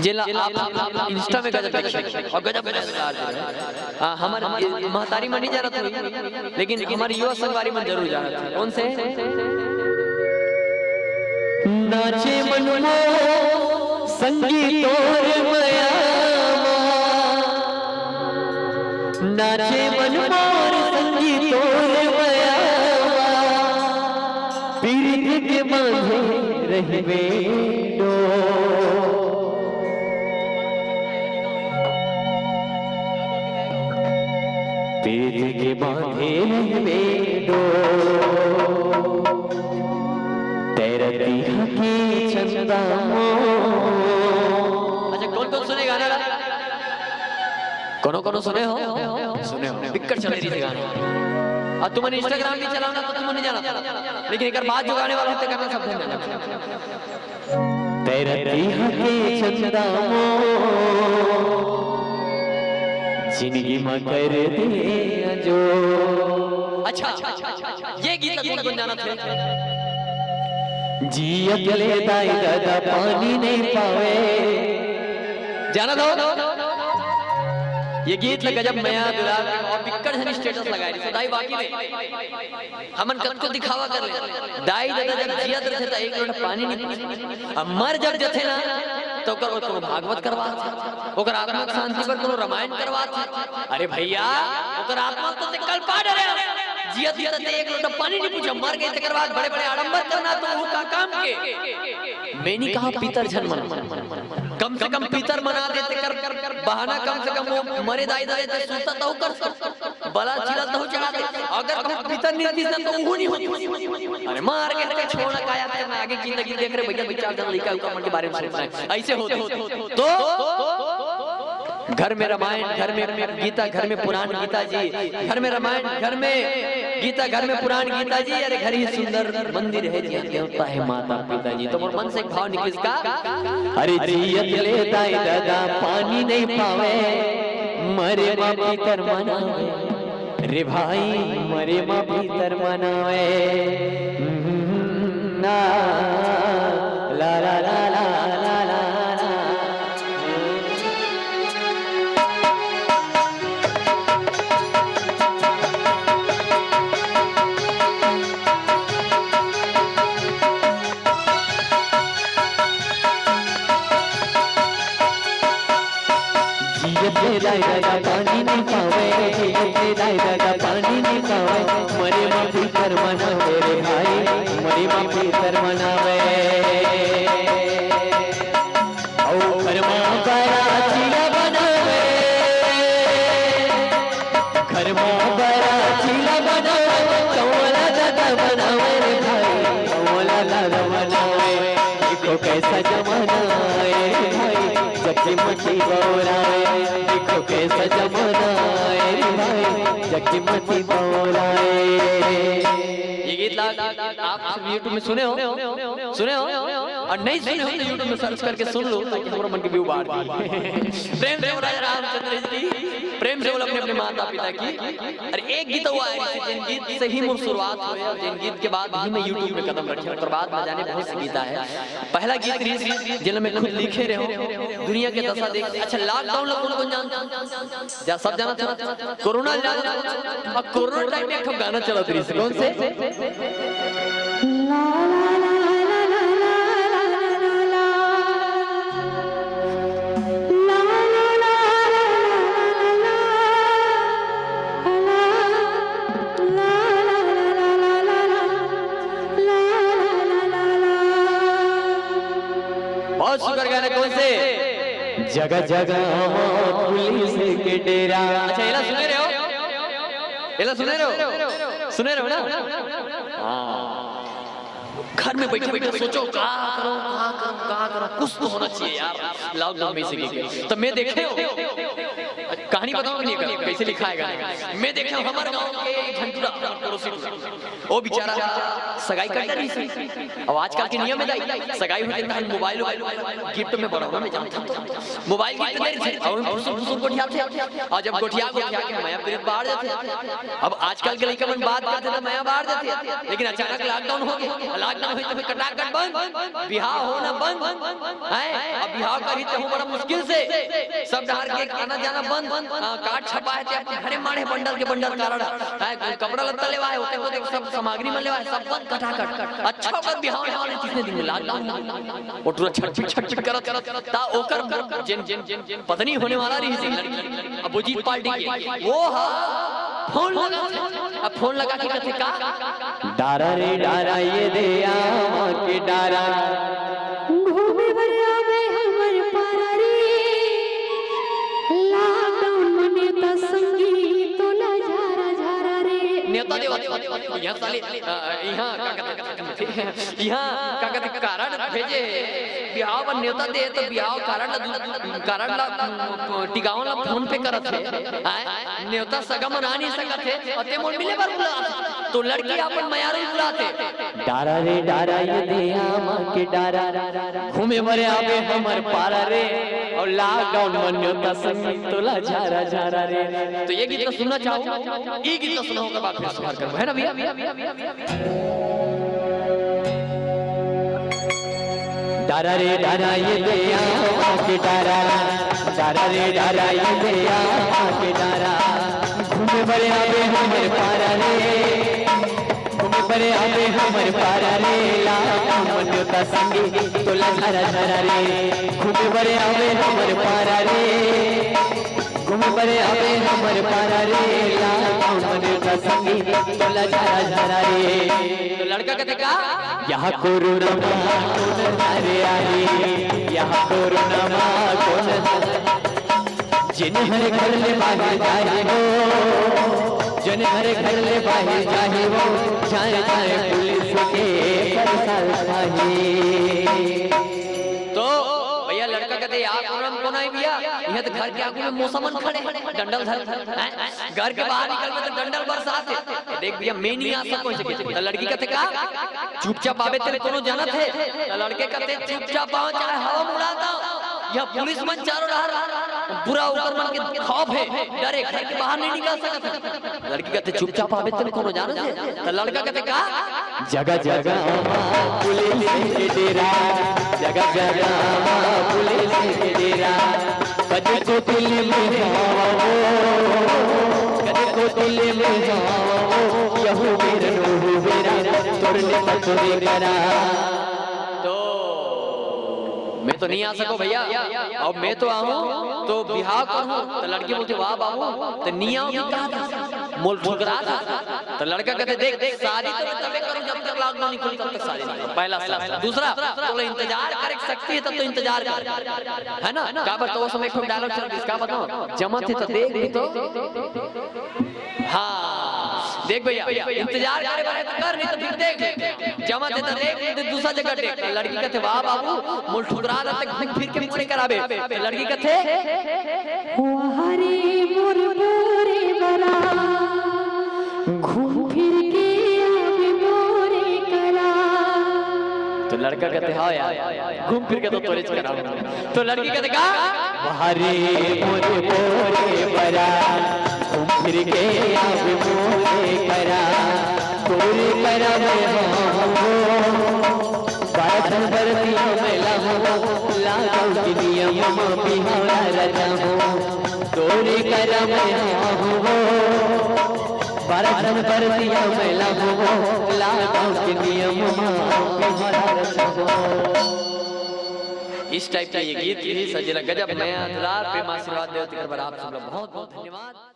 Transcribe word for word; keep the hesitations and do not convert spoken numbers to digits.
जेला आप इंस्टा में गजब देखे और गजब मजेदार दे रहे हैं। हाँ, हमर महतारी मन नहीं जानत होही, लेकिन हमर युवा संगवारी मन जरूर जानत हे। कौन से? नाचे मन मोर संगी तोर मया मा, नाचे मन मोर संगी तोर मया मा, पीरित के बांधे रहिबे डोर। पीरित के बांधे रहिबे डोर, तैरती हके चंदा मोर। अच्छा, कौन कौन सुने गाना ला? कोनो कोनो सुने हो? सुने हो। बिक्कट चले रही गाना। और तुमन Instagram भी चलाओ ना तो तुमन नहीं जाना। लेकिन एक बात जो गाने वाला होते करना सब जन जाना। तैरती हके चंदा मोर, जिंदगी म कर दे जो। अच्छा, ये गीत ला कौन कौन जानत हे? जियत ले दाई ददा पानी नहीं पावे। जानत हो? ये गीत ला गजब मया दुलार और बिक्कट झन status लगाए रहिस। दाई वाकई में हमन कतको दिखावा कर ले। दाई ददा जब जियत रथे त एक लोटा पानी नहीं पूछे। अब मर जब जथे ना, तो ओकर बर कोनो भागवत करवात हे, ओकर आत्मा के शांति बर कोनो रामायण करवात हे। अरे भैया, ओकर आत्मा तो ते कल पा डरे हस। जियत ही त ते एक लोटा पानी नहीं पूछे, मर गे तेकर बाद बड़े-बड़े आडंबर करना तो वो का काम के। मैं नहीं कहा पितर झन मन, कम से कम पितर मना दे तेकर बहाना, कम से कम वो मरे दाई ददा ते सुरता तो कर सकत। बला चिला तहु चढ़ा दे। अगर कहूँ पितर नहीं दिस ना तो उहू नहीं होती। अरे मार के हत्या छोड़ना का याद करना, आगे की जिंदगी देख रहे भैया, विचार जन लइका उका मन के बारे में सोचना है। ऐसे होते तो घर में रामायण, घर में गीता, घर में पुराण गीता जी, घर में रामायण, घर में गीता, घर में पुराण गीता जी। अरे घर ही सुंदर मंदिर है जी, देवता है माता पिता जी। तो मोर मन से एक भाव निकलिस का, अरे जियत ले दाई ददा पानी नहीं पावे, मरे मा पितर मनावे। रे भाई, मरे मा पितर मनावे। ना, ला, ला, ला। जियत ले दाई ददा पानी नहीं पावे, जियत ले दाई ददा पानी नहीं पावे, मरे मा पितर मनावे रे भाई, मरे मा पितर मनावे। औ घर मा बराती ला बनावे, घर मा बराती ला बनावे, कौन वाला दादा बनावे रे भाई, कौन वाला दादा बनावे। देखो कैसा जमाना है रे भाई, जग की मती बौराए। देखो कैसा जमाना है रे भाई, जग की मती बौराए। ये गीत ला आप सब YouTube में सुने हो, सुने हो, और नहीं सुने हो तो YouTube में search करके सुन लो, ताकि हमरो मन के view बढ़ जाए। प्रेम से बोला रामचंद्र जी की, प्रेम से बोला अपने अपने माता पिता की। अरे एक गीत हुआ है, जेन गीत से ही मोर शुरुआत हुई, और जेन गीत के बाद ही मैं YouTube में कदम रखे, ओकर बाद न जाने बहुत से गीत आए। पहला गीत रहिस, जेला मैं खुद लिखे रहे हूँ, दुनिया के दशा देख। अच्छा, lockdown ला कौन कौन जानता? जा, सब जानत हो? कोरोना ला जानत हो? अब कोरोना time में एक ठो गाना चलत रहिस, कौन से? बहुत सुंदर गाना, कौन से? जगह जगह पुलिस के डेरा। अच्छा, एला सुने रहे हो? एला सुने रहे हो? सुने रहे हो ना? हाँ। घर में बैठे बैठे सोचो, का करो, का करो, का करो, कुछ तो होना चाहिए यार, lockdown में से। तो मैं देखे हो, कहानी बताओ, नहीं करो, कैसे लिखा है गाना? मैं देखे हूँ, हमारे गाँव के एक झन टूरा, पड़ोसी टूरा, वो बेचारा सगाई कर डरिस। अब आजकल के नियम हे दाई, सगाई होथे त मोबाइल, मोबाइल गिफ्ट में बड़ा होना, मैं जानता हूँ, मोबाइल गिफ्ट दे रहिथे, अउ फुसुर फुसुर गोठियाथे, अउ जब गोठिया गोठिया के मया प्रीत बाढ़ जाथे। अब आजकल के लइका मन बात करथे त मया बाढ़ जाथे, लेकिन अचानक लॉकडाउन हो गया, लॉकडाउन होइस त कटाकट बंद, बिहाव होना बंद, हैं? अब बिहाव करही तेहू बड़ा मुश्किल से, सब डहर के आना जाना बंद, हाँ, कार्ड छपा हे ते अपन घरे माढ़े बंडल के बंडल कारड, हैं? कपड़ा लत्ता लेवा हे, ओते ओते सब सामग्री मन लेवा हे, सब बंद कटाकट। अच्छा ओकर बिहाव होने वाले तीसरे दिन में लॉकडाउन हो गया। वो टूरा छटपिट छटपिट करत, ता ओकर जेन पत्नी होने वाला रहिस लड़की, अपोजिट पार्टी के, वो हा फोन लगा, अब फोन लगा के कथे का, डारा रे डारा, ये दे आमा के डारा, घूमे बर आवे हमर पारा रे, लॉकडाउन में नेता संगी तोला झारा झारा रे। नेता देवा, यहाँ साले, अ, यहाँ का कहते, यहाँ का कहते, कारड भेजे, बिहाव बर नेवता दे, त बिहाव कारड ला दू-, कारड ला, उम, टिकावन ला फोन पे करत हे। आय, नेवता सगा मन आ नहीं सकत हे, अते मोर मिले बर बुला। तो लड़की अपन मयारू बुलाथे। डारा रे डारा, ये दे आमा के डारा, घूमे बर आवे हमर पारा रे, अउ लॉकडाउन में नेवता संगी तोला झारा झारा रे। तो ये गीत ला सुनना चाहो, ये गीत ला सुनाओ, ओकर बाद फिर सुधार करबो, है ना भैया? डारा रे डारा, ये दे आमा के डारा, डारा रे डारा, ये दे आमा के डारा, घूमे बर आवे हमर पारा रे, घूमे बर आवे हमर पारा रे, लॉकडाउन में नेवता संगी तोला झारा झारा रे, घूमे बर आवे हमर पारा रे, घूमे बर आवे हमर पारा रे, लॉकडाउन में नेवता संगी तोला झारा झारा रे। तो लड़का कथे का? यहाँ कोरोना मा कोन हरे आही, यहाँ कोरोना मा कोन हरे, जेन हर घर ले बाहिर जाही वो, जेन हर घर ले बाहिर जाही वो, जाय जाय पुलिस के परसाल खाही। तो भैया लड़का कथे, "यार, कोरोना में कोन आही भैया? इहाँ तो घर के आगू में मोसा मन खड़े, डंडल धर, हैं? घर के बाहर निकलबे तो डंडल बरसात हे।" देख भैया, मैं नहीं आ सको इसे कथे। तो लड़की कथे का, "चुपचाप आबे, तेला कोनो जानत हे?" तो लड़के कथे, "चुपचाप आओ, चाहे हवा में उड़ा दो। यहाँ पुलिस मन चारों डहर, पूरा ओकर मन के खौफ हे, डर हे, घर के बाहर नहीं निकल सकत हे।" लड़की कथे, "चुपचाप आबे, तेला कोनो जानत हे?" तो लड़का कथे का, जगह जगह मा पुलिस के डेरा, जगह जगह मा पुलिस के डेरा, कदे को दिल में हवा वो, कदे को दिल में हवा वो, यहू बेरा नोहू बेरा, तोर ले पतोरे करा। तो मैं तो नहीं आ सको भैया, अब मैं तो आहूँ तो बिहाव करहूँ। तो लड़की बोलथे, "वाह बाबू, तो नहीं आओ भी कहा था, मोल ठुकरा था।" तो लड़का कथे, "देख, शादी तो मैं तबे करूँ जब तक लॉकडाउन नहीं खुली, तब तक शादी नहीं करूँ।" पहला सवाल। दूसरा, तोला इंतजार करे के शक्ति हे तब तो इंतजार कर, है ना? काबर तो वो समय एक ठो डायलॉग चल रहा, इसका बताओ, "जमत हे तो देख भी तो।" हाँ, देख भैया, इंतजार करे बर हे तो कर, नहीं तो फिर देख ले। जमत हे तो देख, नहीं तो दूसरा जगह देख। लड़की कथे, "वाह बाबू, मोल ठुकरा देथे, घूम फिर के मोरे करा आबे।" तो लड़की कथे, "वाह रे मोर बोरे बरा, घूम फिर के आबे मोरे करा।" तो लड़का कथे, "हाँ यार, घूम फिर के तो तोरेच करा।" तो लड़की कथे का, "वाह रे मोर बोरे बरा, घूम फिर के आबे मोरे करा, तोरे करा मैं हूँ, बारह झन बरतिया मैं लाहूँ, लॉकडाउन के नियम मा बिहाव ला रचाहूँ, तोरे करा मैं हूँ, बारह झन बरतिया मैं लाहूँ, लॉकडाउन के नियम मा बिहाव ला रचाहूँ।" इस टाइप के ये गीत भी सजेला गजब, मया दुलार, प्रेम आशीर्वाद देव, तेकर बर आप सब लोग बहुत बहुत धन्यवाद।